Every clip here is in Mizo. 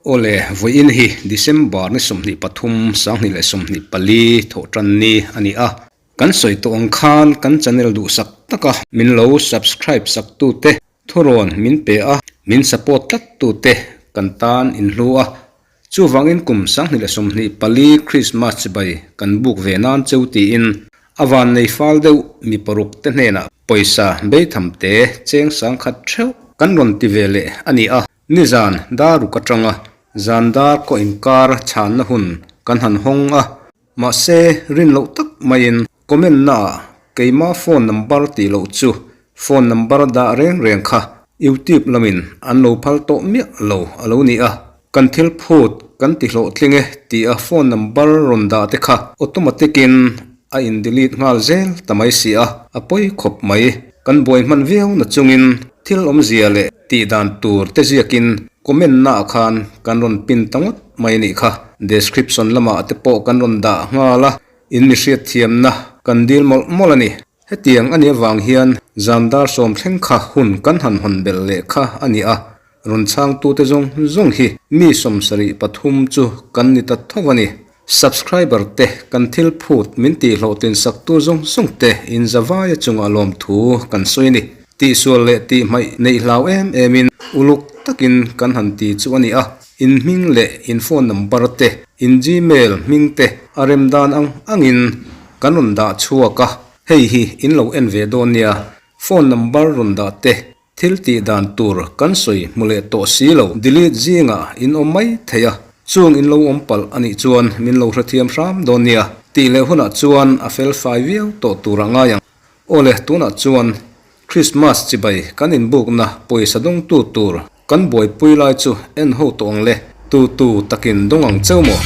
Awle, vawiin hi December ni 23, 2024 thawhtan ni a ni a. Kan sawi tawh ang khan kan channel duhsak taka min lo subscribe sak tute thurawn min pe a, min support tlat tute kan tan in hlu a. Chuvangin kum 2024 Christmas chibai kan buk ve nan cheu tiin a vannei fal deuh mi paruk te hnenah pawisa beitham te cheng sangkhat theuh kan rawn ti ve leh a ni a. Nizan dar ruk atanga zan dar kaw inkar chhanna hun kan han hawng a, mahse rin loh tak maiin comment naah keima phone number tih loh chu phone number dah reng reng kha YouTube lamin an lo phal tawh miah lo a lo ni a, kan thil phut kan ti hlawhtling e tia phone number rawn dah te kha automatic in a in delete nghal zel ta mai si a, a pawi khawp mai. Kan buai hman viau na chungin thil awmzia leh tih dan tur te ziakin comment naah khan kan rawn pin ta ngawt mai a nih kha. Description lamah te pawh kan rawn dah nghal a, in mi hriatthiamna kan dil mawlh mawlh a ni. Hetiang a nih avang hian zan dar sawm thleng kha hun kan han hawn belh leh kha a ni a, rawn chhangtute zawng zawng hi mi 73 chu kan ni ta tho a ni. Subscriber te kan thil phut min tih hlawhtlin saktu zawng zawng te in zavaia chungah lawmthu kan sawi a ni. Tihsual leh tihhmaih neih hlau em emin uluk takin kan han ti chu a ni a, in hming leh in phone number te, in gmail hming te a rem dan ang angin kan rawn dah chhuak a, hei hi in lo en ve dawn nia, phone number rawn dah te Thil tih dan tur kan sawi hmu leh tawh si lo. Delete zingah in awm mai thei a, chung in lo awm palh a nih chuan min lo hrethiam hram dawn nia. Tih leh hunah chuan a fel fai viau tawh tur a ngai ang. Awle, tunah chuan Christmas chibai kan inbukna pawisa dawngtu tur kan buaipui lai chu en ho tawh ang le, tu tu takin dawng ang cheu maw?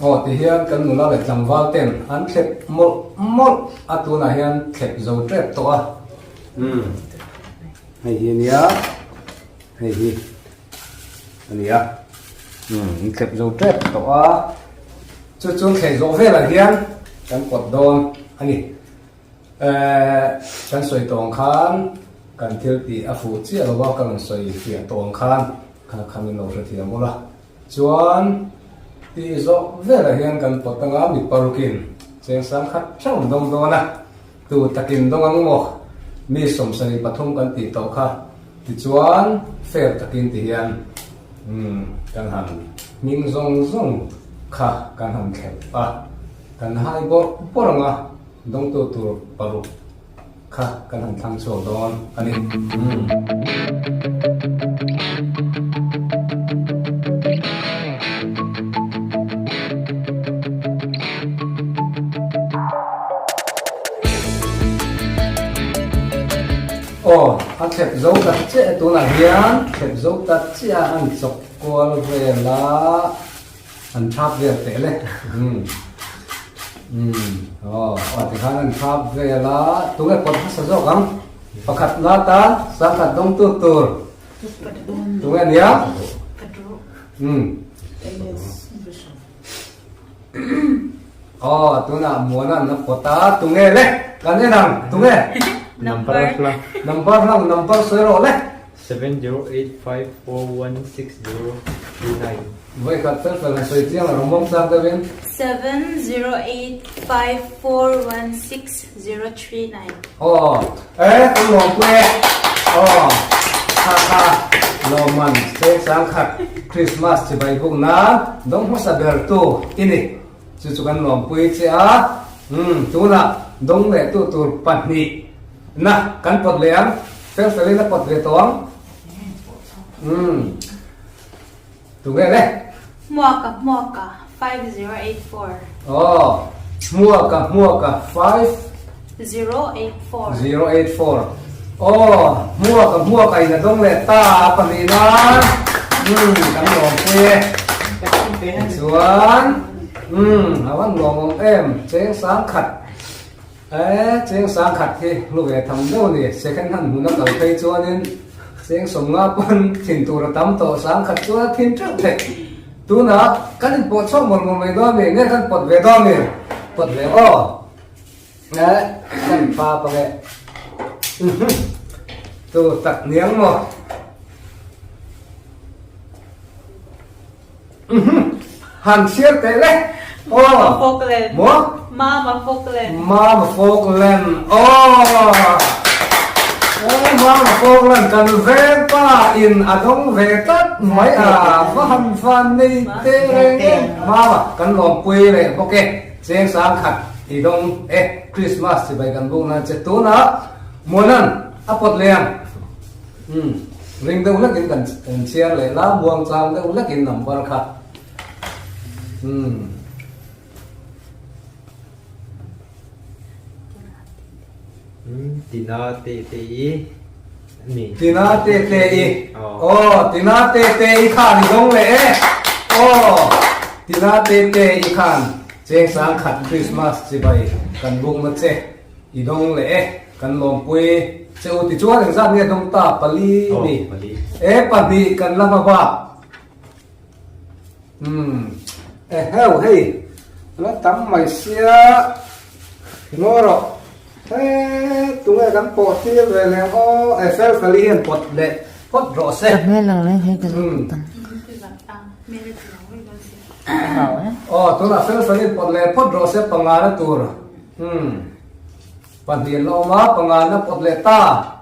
Aw ti hian kan nula leh tlangval ten an thlep mawlh mawlh a tunah hian thlep zo tep tawh a. Umm hei hi ania hei hi a ni a umm an thlep zo tep tawh a chu chu thleh zawh velah hian kan pawt dawn a ni ehh kan sawi tawng khan kan thil tih a fuh chiah lo a ka rawn sawi fiah tawng khan kha kha min lo hrethiam bawk a chuan tih zawh velah hian kan pawt anga mi parukin cheng sang khat theuh an dawng dawn a. Tu takin dawng ang maw? Mi 73 kan tih tawh kha. Tichuan, fair takin ti hian umm kan han hming zawng zawng kha kan han thlep a, kan hai bawrh bawrh ang a, dawngtu tur paruk kha kan han thlang chhuak dawn a ni. Umm. Aw, a thlep zo ta chiah e tunah hian thlep zo ta chiah a an chawk kual vel a, an thap vel teh le. Umm umm aw aw tikhan an thap vel a, tunge pawt hmasa zawk ang? Pakhat na tan sangkhat dawngtu tur tunge ania? Umm. Aw tunah Muana'n a pawt a, tunge le? Kan en ang, tunge? Number hlang. Number hlang, number sawi rawh le. 7085416039. Vawi khat fel fel han sawi chiang a rawn mawng chak deuhin. 7085416039. Aw, e kan lawmpui e. Aw, kha kha lawmman cheng sangkhat Christmas chibai buk nan dawng hmasa ber tu i ni. Chu chu kan lawmpui che a, umm tunah dawng leh tu tur pahnih na kan pawt leh ang, fel felin a pawt ve tawh ang. Umm tunge le? Hmuaka Hmuaka 5084. Aw, Hmuaka Hmuaka 5. 084. 084. Aw, Hmuaka Hmuaka in a dawng leh ta pahnih nan. Umm kan lawmpui e. Tichuan, umm, a van nuam awm em, cheng sang khat, eh, cheng sang khat hi hlu ve tham deuh a ni, second hand hmuna kal phei chuanin cheng sawmnga pawn thin tur a tam tawh, sang khat chuan a thin teuh theih. Tunah kan inpawh chhuak mawlh mawlh mai dawn a ni, nge kan pawt ve dawn a ni? Pawt ve aw. Eh, kan pa pawh e. Tu tak niang maw? Han chhiar teh le. Mama Falkland. Maw? Mama Falkland. Mama Falkland. Aw. Mama Falkland kan veng pa in a dawng ve tlat mai a. Va han van nei teh reng em. Mama kan lawmpui leh bawk e. Cheng sang khat i dawng e. Christmas chibai kan buk nan che tunah Muanan a pawt leh ang. Umm, ring deuh hlakin kan chhiar leh la, muang chang deuh hlakin number kha. Umm. Tina te te i ni. Tina te te i. Aw, Tina te te i khan i dawng leh e. Aw, Tina te te i khan cheng sang khat Christmas chibai kan bukna che. I dawng leh e, kan lawmpui che u tichuan engzat nge dawng ta pali ni e pahnih kan la hma bak umm e heu hei la tam mai sia ngaw rawh he tunge kan pawh tir ve leh aw e fel fel hian pawt leh phawt rawh se aw tunah fel fel in pawt leh phawt rawh se panga na tur. Umm. Pahnih la awm a, pangana pawt leh ta.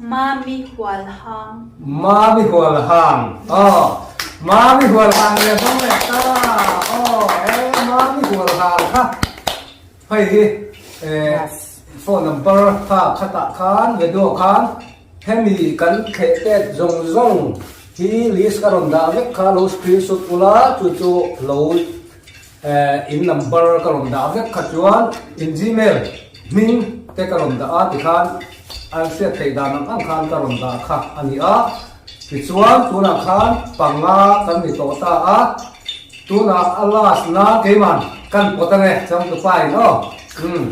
Mami hual hang. Mami hual hang. Aw. Mami hual hang leh dawng leh ta. Aw. E mami hual hang kha. Hei hi e phone number kha khatah khan video khan hemi kan thleh tet zawng zawng hi list ka rawn dah vek kha lo screenshot ula chu chu lo In number ka rawn dah vek kha chuan in gmail hming te ka rawn dah a tikhan an hriat theih dan ang ang khan ka rawn dah kha a ni a. Tichuan tunah khan panga kan ni tawh ta a, tunah a last na keiman kan pawt ange changtupa in aw. Umm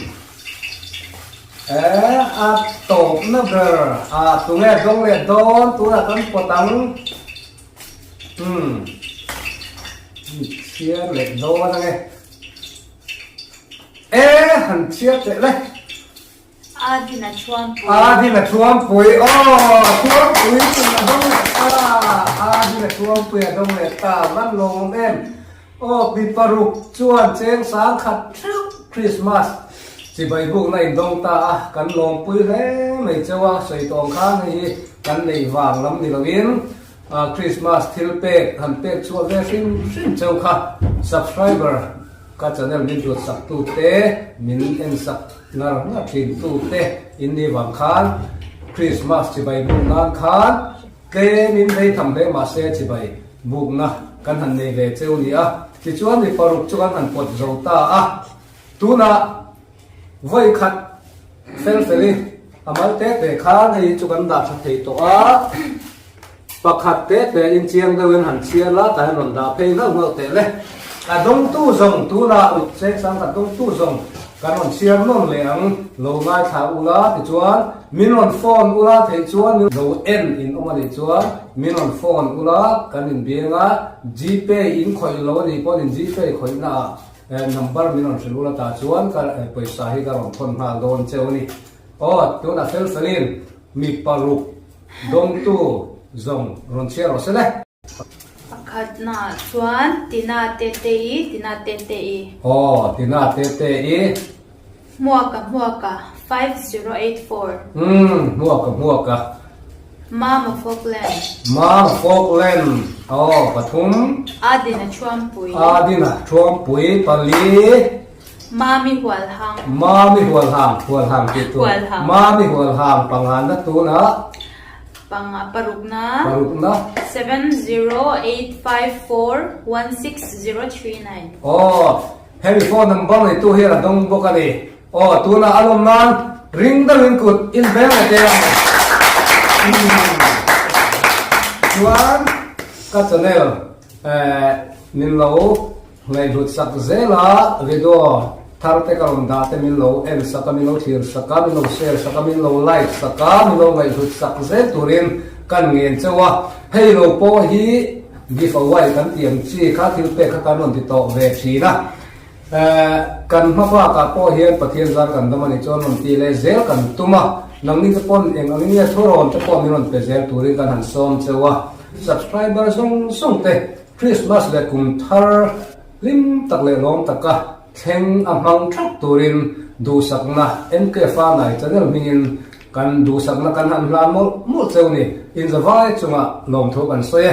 eh a tawpna ber a tunge dawng leh dawn tunah kan pawt ang. Umm chhiar leh dawn ange e han chhiar teh le. Adin a chhuampui. Adin a chhuampui aw chhuampui chu a dawng leh ta Adin a chhuampui a dawng leh ta van lawm em aw pi paruk chuan cheng sang khat theuh Christmas chibai bukna in dawng ta a kan lawmpui hle mai cheu a sawi tawng khan hei hi kan nei vang lam ni loin Christmas thil pek han pek chhuah ve hrim hrim cheu kha subscriber ka channel min duat sak tu te min en sak ngar ngar thin tu te in ni vang khan Christmas chibai buk nan khan tlem in vei tham hle mahse chibai bukna kan han nei ve cheu ni a tichuan mi paruk chu kan han pawt zo ta a tunah Vawi khat fel fel i a mal te te khan hei chu kan dah tha thei tawh a, pakhat te te in chiang deuh in han chhiar la tah hian rawn dah phei nghauh nghauh teh le. A dawngtu zawng tunah ut cheng sang khat dawngtu zawng kan rawn chhiar nawn leh ang lo ngaithla ula tichuan min rawn phone ula theih chuan min lo en in awm a nih chuan min rawn phone ula kan inbiang a, gpay in khawih lo a nih pawhin in gpay khawihna ah Number min rawn hrilh ula tah chuan ka pawisa hi ka rawn thawn nghal dawn cheu a ni. Aw, tunah fel felin mi paruk dawngtu zawng rawn chhiar rawh se le. Pakhatnaah chuan Tina Tete-i, Tina Tete-i. Aw, Tina Tete-i. Hmuaka Hmuaka, 5084. Umm, Hmuaka Hmuaka. Mama Falkland. Mama Falkland, aw, pathum. Adina Thuampui. Adina Thuampui, pali. Mami Hualhang. Mami Hualhang, Hualhang tih tur. Hualhang. Mami Hualhang, pangana tunah. Panga, parukna. Parukna. 7085416039. Aw, Hemi phone number neitu hian a dawng bawk a ni. Aw, tunah a lawm nan ring deuhin kut in veng leh teh ang. Chuan ka channel eh min lo. Ngaihhlut sak zel a, video thar te ka rawn dah te min lo en sak a, min lo thlir sak a, min lo share sak a, min lo like sak a, min lo ngaihhlut sak zel turin kan ngen cheu a. Hei lo pawh hi give away kan tih ang chi kha thil pek kha kan rawn ti tawh ve thin a. Kan hma bakah pawh hian Pathian zar kan dam a nih chuan rawn ti leh zel kan tum a, nangni te pawn eng angin nge thurawn te pawh min rawn pe zel turin kan han sawm cheu a. Subscriber zawng zawng te Christmas leh kum thar hlim tak leh lawm taka thleng a hmang thap turin duhsakna MK Fanai channel hmingin kan duhsakna kan han hlan mawlh mawlh cheu ni. Inzavai chungah lawmthu kan sawi e.